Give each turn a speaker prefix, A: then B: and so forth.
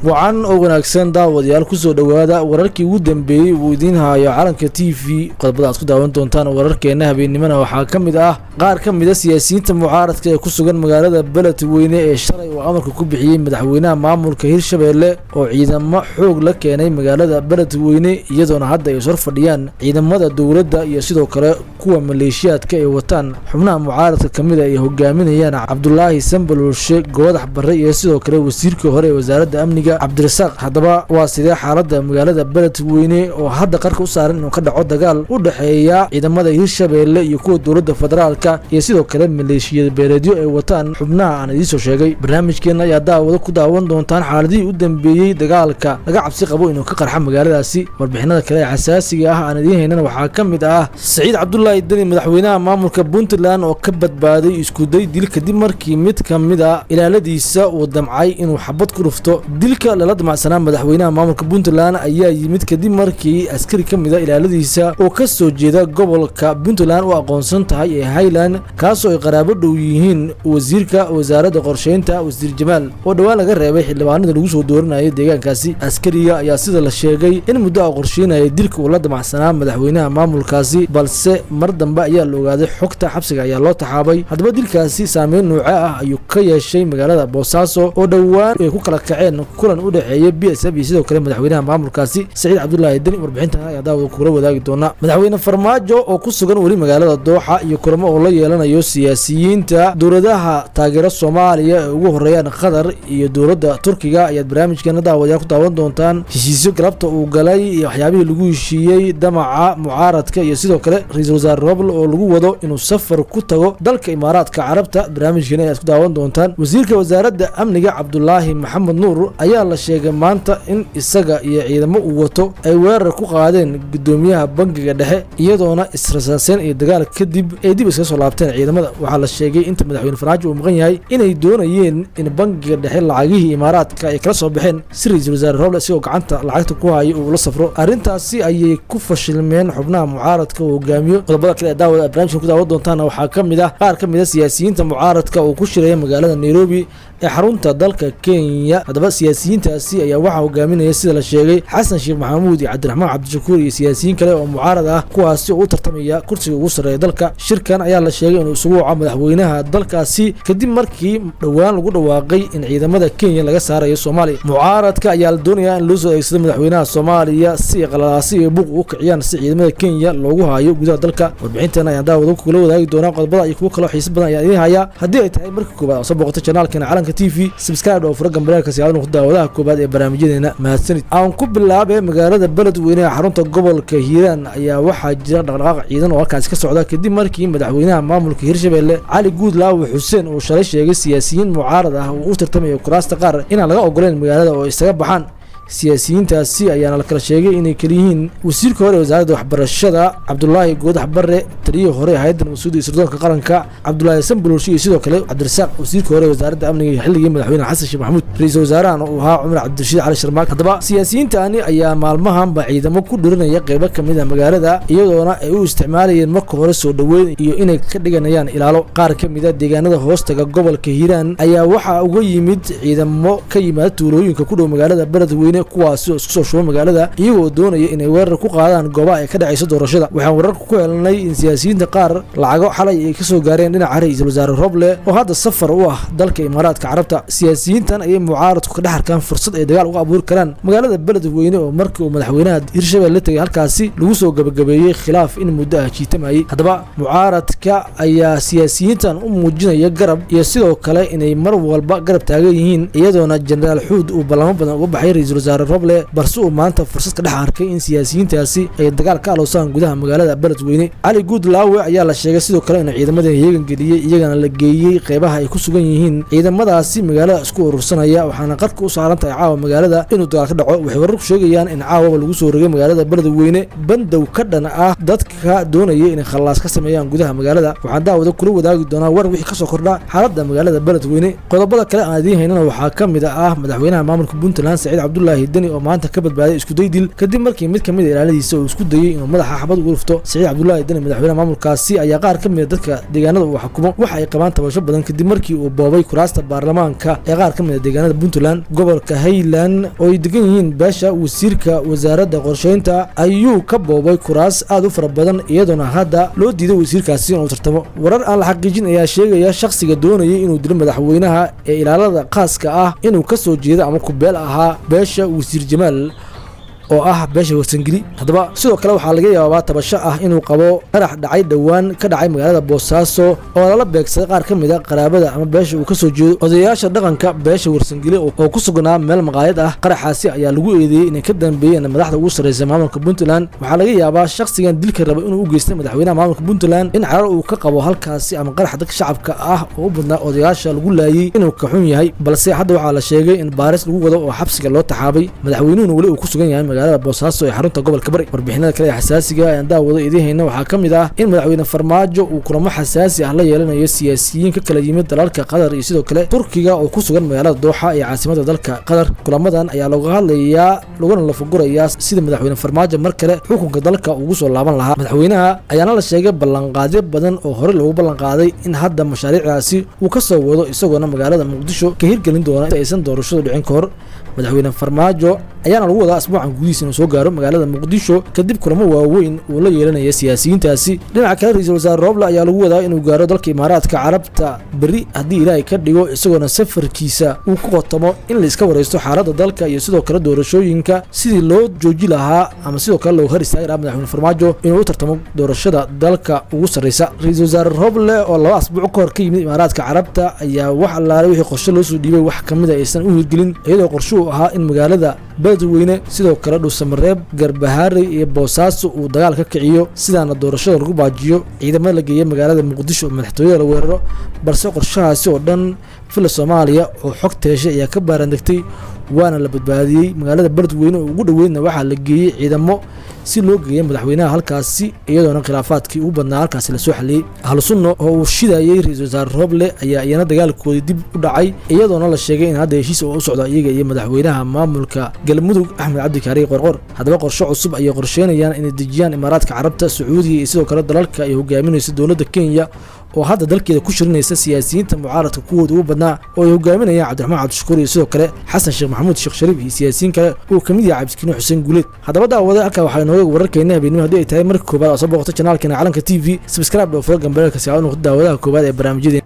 A: Wacan oo wanaagsan, daawadayaal, kusoo dhowaada wararkii ugu dambeeyey uu idiin haayo Calanka TV. Qodobada aad ku daawan doontaan wararkeena habeennimana waxaa ka mid ah qaar ka mid a siyaasiyiinta mucaaradka ee ku sugan magaalada Beledweyne ee shalay uu amarka ku bixiyey madaxweynaha maamulka Hirshabeelle oo ciidamo xoog la keenay magaalada Beledweyne, iyadoona hadda ay sor fadhiyaan ciidamada dowladda iyo sidoo kale kuwa maleeshiyaadka ay wataan xubnaha mucaaradka kamid a ay hogaaminayaan Cabdulaahi Sambalolshe, Goodax Barre iyo sidoo kale wasiirkii hore ee wasaaradda amniga Cabdirasaaq. Haddaba waa sidee xaaladda magaalada Beledweyne oo hadda qarka u saaran inuu ka dhaco dagaal u dhexeeya ciidamada Hirshabeelle iyo kuwa dowladda federaalka iyo sidoo kale maleeshiyad beeleedyo ay wataan xubnaha aan idiin soo sheegay? Barnaamijkeena ayaa daawado ku daawan doontaan xaaladihii u dambeeyey dagaalka laga cabsi qabo inuu ka qarxa magaaladaasi. Warbixinada kale ee xasaasiga ah aan idiin haynana waxaa ka mid ah Saciid Cabdulaahi Deni, madaxweynaha maamulka Puntland, oo ka badbaaday iskuday dil kadib markii mid ka mid a ilaaladiisa uu damcay inuu xabad ku dhufto. Dilka lala damacsanaa madaxweynaha maamulka Puntland ayaa yimid kadib markii askari ka mid a ilaaladiisa oo ka soo jeeda gobolka Puntland u aqoonsan tahay ee Highland, kaasoo ay qaraabo dhow yihiin wasiirka wasaaradda qorsheynta, Wasiir Jamaal, oo dhowaan laga reebay xildhibaanada lagu soo dooranayay deegaankaasi. Askariga ayaa sida la sheegay in muddo a qorsheynaya dilka uu la damacsanaa madaxweynaha maamulkaasi, balse mar dambe ayaa la ogaaday xogta, xabsiga ayaa loo taxaabay. Haddaba dilkaasi saameyn nuuce ah ayuu ka yeeshay magaalada Boosaaso oo dhowaan ay ku kala kaceen kulan u dhexeeya BSF iyo sidoo kale madaxweynaha maamulkaasi Saciid Cabdulaahi Deni? Warbixintan ayaa daawada kula wadaagi doona. Madaxweyne Farmaajo oo ku sugan weli magaalada Dooxa iyo kulamo oo la yeelanayo siyaasiyiinta dowladaha taageera Soomaaliya ee ugu horeeyaan Qatar iyo dowladda Turkiga ayaad barnaamijkeena daawadayaal ku daawan doontaan. Heshiisyo galabta uu galay iyo waxyaabihii lagu heshiiyey, damaca mucaaradka iyo sidoo kale ra-iisul wasaare Roble oo lagu wado inuu safar ku tago dalka Imaaraadka Carabta, barnaamijkeena ayaad ku daawan doontaan. Wasiirka wasaaradda amniga Cabdulaahi Maxamed Nuur ayaa la sheegay maanta in isaga iyo ciidamo uu wato ay weerar ku qaadeen gudoomiyaha bangiga dhexe, iyadoona israsaaseen iyo dagaal kadib ay dib iskaga soo laabteen ciidamada. Waxaa la sheegay inta madaxweyne Farmaajo uu maqan yahay inay doonayeen in bangiga dhexe lacagihii Imaaraadka ay kala soo baxeen si ra-iisul wasaare Roble isagoo gacanta lacagta ku haya uu la safro. Arrintaasi ayay ku fashilmeen xubnaha mucaaradka uu hogaamiyo. Qodobada kale ee daawada barnaamijkan ku daawan doontaana waxaa ka mid ah qaar ka mid a siyaasiyiinta mucaaradka uu ku shiraya magaalada Nairobi ee xarunta dalka Kenya. Haddaba siyaasiyiintaasi ayaa waxaa hogaaminaya, sida la sheegay, Xasan Sheekh Maxamuud iyo Cabdiraxmaan Cabdishakuur iyo siyaasiyiin kale oo mucaarad ah, kuwaasi oo u tartamaya kursiga ugu sarreeya dalka. Shirkan ayaa la sheegay inuu isugu waco madaxweynaha dalkaasi kadib markii dhowaan lagu dhawaaqay in ciidamada Kenya laga saarayo Soomaaliya. Mucaaradka ayaa la doonayaa in loo soo adeegsado madaxweynaha Soomaaliya si qalalaasi iyo buuq ugu kiciyaan si ciidamada Kenya loogu haayo gudaha dalka. Warbixintan ayaan daawada kula wadaagi doonaa. Qodobada iyo kuwo kaloo xiisa badan ayaa idiin hayaa. Haddii ay tahay marka koowaad oo soo boqoto channelkeena Calanka TV, subscribe oo fura gambaleelka si aad noqoto daawadaha koowaad ee barnaamijyadeena. Mahadsanid. Aan ku bilaabay magaalada Beledweyne ee xarunta gobolka Hiiraan ayaa waxaa jira dhaqdhaqaaq ciidan oo halkaasi ka socda kadib markii madaxweynaha maamulka Hirshabeelle Cali Guudlaawe Xuseen uu shalay sheegay siyaasiyiin mucaarad ah uu u tartamayo kuraasta qaar inaan laga ogoleyn magaalada oo isaga baxaan. Siyaasiyiintaasi ayaana la kala sheegay inay kaliyihiin wasiirka hore ee wasaaradda waxbarashada Cabdulaahi Goodax Barre, taliyihii hore hayadda nabadsuuda iyo sirdoonka qaranka Cabdulaahi Sanbululshe iyo sidoo kale Cabdirasaaq, wasiirka hore ee wasaaradda amniga iyo xilligii madaxweyne Xasan Sheekh Maxamuud, ra-iisul wasaarahana uu ahaa Cumar Cabdirashiid Cali Sharmaak. Haddaba siyaasiyiintaani ayaa maalmahanba ciidamo ku dhirinaya qeybo ka mid a magaalada, iyadoona ay u isticmaalayeen marka hore soo dhoweyn iyo inay ka dhiganayaan ilaalo. Qaar ka mid a deegaanada hoostaga gobolka Hiiraan ayaa waxaa uga yimid ciidamo ka yimaada tuulooyinka ku dhow magaalada Beledweyne, kuwaasi oo isku soo shuba magaalada iyagoo doonaya inay weerar ku qaadaan goobaha ay ka dhacayso doorashada. Waxaan wararka ku helnay in siyaasiyiinta qaar lacago xalay ay kasoo gaareen dhinaca ra-iisul wasaare Roble oo hadda safar u ah dalka Imaaraadka Carabta. Siyaasiyiintan ayay mucaaradku ka dhex arkaan fursad ay dagaal uga abuuri karaan magaalada Beledweyne oo markii uu madaxweynaha Hirshabelle tegay halkaasi lagu soo gabagabeeyey khilaaf in muddo ah jiitamayay. Haddaba mucaaradka ayaa siyaasiyiintan u muujinaya garab iyo sidoo kale inay mar walba garab taagan yihiin, iyadoona Jenaraal Xuud uu ballamo badan uga baxay ra-iisul wasaare Roble, balse uu maanta fursad ka dhex arkay in siyaasiyiintaasi ay dagaal ka aloosaan gudaha magaalada Beledweyne. Cali Guudlaawe ayaa la sheegay sidoo kale inuu ciidamada heegan geliyey, iyagana la geeyey qeybaha ay ku sugan yihiin ciidamadaasi magaalada isku urursanaya, waxaana qarka u saaran tahay caawa magaalada inuu dagaal ka dhaco. Waxay wararku sheegayaan in caawaba lagu soo rogay magaalada Beledweyne bandow ka dhan ah dadka doonaya inay khallaas ka sameeyaan gudaha magaalada. Waxaan daawada kula wadaagi doonaa war wixii kasoo kordha xaaladda magaalada Beledweyne. Qodobada kale aan idiin haynana waxaa ka mid ah madaxweynaha maamulka Puntland Saciid Cabdulaahi Cabdulaahi Deni oo maanta ka badbaaday iskuday dil, kadib markii mid kamid a ilaaladiisa uu isku dayey inuu madaxa xabad ugu dhufto. Siciid Cabdulaahi Deni, madaxweynaha maamulkaasi, ayaa qaar ka mid a dadka deegaanada uu xukumo waxa ay qabaan tabasho badan, kadib markii uu boobay kuraasta baarlamaanka ee qaar ka mid a deegaanada Puntland. Gobolka Highland oo ay degan yihiin beesha wasiirka wasaaradda qorsheynta ayuu ka boobay kuraas aad u fara badan, iyadoona hadda loo diiday wasiirkaasi inuu tartamo. Warar aan la xaqiijin ayaa sheegaya shakhsiga doonayay inuu dilo madaxweynaha ee ilaalada khaaska ah inuu ka soo jeedo ama kubeel ahaa beesha wasiir Jamaal oo ah beesha Warsangeli. Haddaba sidoo kale waxaa laga yaabaa tabasho ah inuu qabo qarax dhacay dhowaan ka dhacay magaalada Boosaaso oo lala beegsaday qaar ka mid a qaraabada ama beesha uu ka soo jeedo, odayaasha dhaqanka beesha Warsangeli oo ku sugnaa meel maqaayad ah. Qaraxaasi ayaa lagu eedeeyey inay ka dambeeyeen madaxda ugu sarreysa maamulka Puntland. Waxaa laga yaabaa shakhsigan dilka raba inuu u geystay madaxweynaha maamulka Puntland in carar uu ka qabo halkaasi ama qarax dadka shacabka ah oo u badnaa odayaasha lagu laayey inuu ka xun yahay. Balse hadda waxaa la sheegay in baaris lagu wado oo xabsiga loo taxaabay, madaxweynuhuna weli uu ku sugan yahay magaalada Boosaaso ee xarunta gobolka Bari. Warbixinada kale ee xasaasiga ee aan daawado idiin hayna waxaa ka mid ah in madaxweyne Farmaajo uu kulamo xasaasi ah la yeelanayo siyaasiyiin ka kala yimid dalalka Qatar iyo sidoo kale Turkiga oo ku sugan magaalada Dooxa ee caasimada dalka Qatar. Kulamadan ayaa looga hadlayaa laguna lafagurayaa sida madaxweyne Farmaajo mar kale xukunka dalka ugu soo laaban lahaa. Madaxweynaha ayaana la sheegay ballanqaadyo badan oo horey loogu ballanqaaday in hadda mashaariicdaasi uu ka soo wado, isagoona magaalada Muqdisho ka hirgelin doona inta aysan doorashadu dhicin ka hor. Madaxweyne Farmaajo ayaana lagu wadaa asbuucan gudihiisa inuu soo gaaro magaalada Muqdisho, kadib kulamo waaweyn uu la yeelanaya siyaasiyiintaasi. Dhinaca kale, ra-iisul wasaare Rooble ayaa lagu wadaa inuu gaaro dalka Imaaraadka Carabta berri haddii Ilaahay ka dhigo, isagoona safarkiisa uu ku qotamo in la iska wareysto xaaladda dalka iyo sidoo kale doorashooyinka, sidii loo jooji lahaa ama sidoo kale loogu hor istaagi lahaa madaxweyne Farmaajo inuu u tartamo doorashada dalka ugu sarreysa. Ra-iisul wasaare Rooble oo 2 asbuuc ka hor ka yimid Imaaraadka Carabta ayaa wax allaale wixii qorshe loo soo dhiibay wax kamid a aysan u hirgelin, iyadoo qorshuhu ahaa in magaalada Beledweyne, sidoo kale Dhuusamareeb, Garbahaarey iyo Boosaaso uu dagaal ka kiciyo, sidaana doorashada lagu baajiyo, ciidamada la geeya magaalada Muqdisho oo madaxtooyada la weeraro. Balse qorshahaasi oo dhan Villa Soomaaliya oo xogta heshay ayaa ka baarandegtay, waana la badbaadiyey. Magaalada Beledweyne oo ugu dhoweydna waxaa la geeyey ciidamo si loo geeya madaxweynaha halkaasi, iyadoona khilaafaadkii ugu badnaa halkaasi lasoo xaliyey. Ahlu Sunna oo uu shidayey ra-iisul wasaare Rooble ayaa iyana dagaalkoodii dib u dhacay, iyadoona la sheegay in hadda heshiis oo u socda iyaga iyo madaxweynaha maamulka Galmudug Axmed Cabdi Kaariye Qorqor. Haddaba qorshe cusub ayay qorsheynayaan inay dejiyaan Imaaraadka Carabta, Sacuudiga iyo sidoo kale dalalka ay hogaaminayso dowladda Kenya, oo hadda dalkeeda ku shirinaysa siyaasiyiinta mucaaradka kuwooda ugu badnaa oo ay hogaaminayaan Cabdiraxmaan Cabdishakuur iyo sidoo kale Xasan Sheekh Maxamuud, Sheekh Shariif iyo siyaasiyiin kale uu kamid yahay Cabdiskiino Xuseen Guuleed. Haddaba daawada, halkaa waxaa inooga wararkeena habeenimo. Haddii ay tahay marka koobaad oo soo booqato channelkeena Calanka TV, subscribe dhoo furo gambareelka si aad u noqoto daawadaha koowaad ee barnaamijyadeena.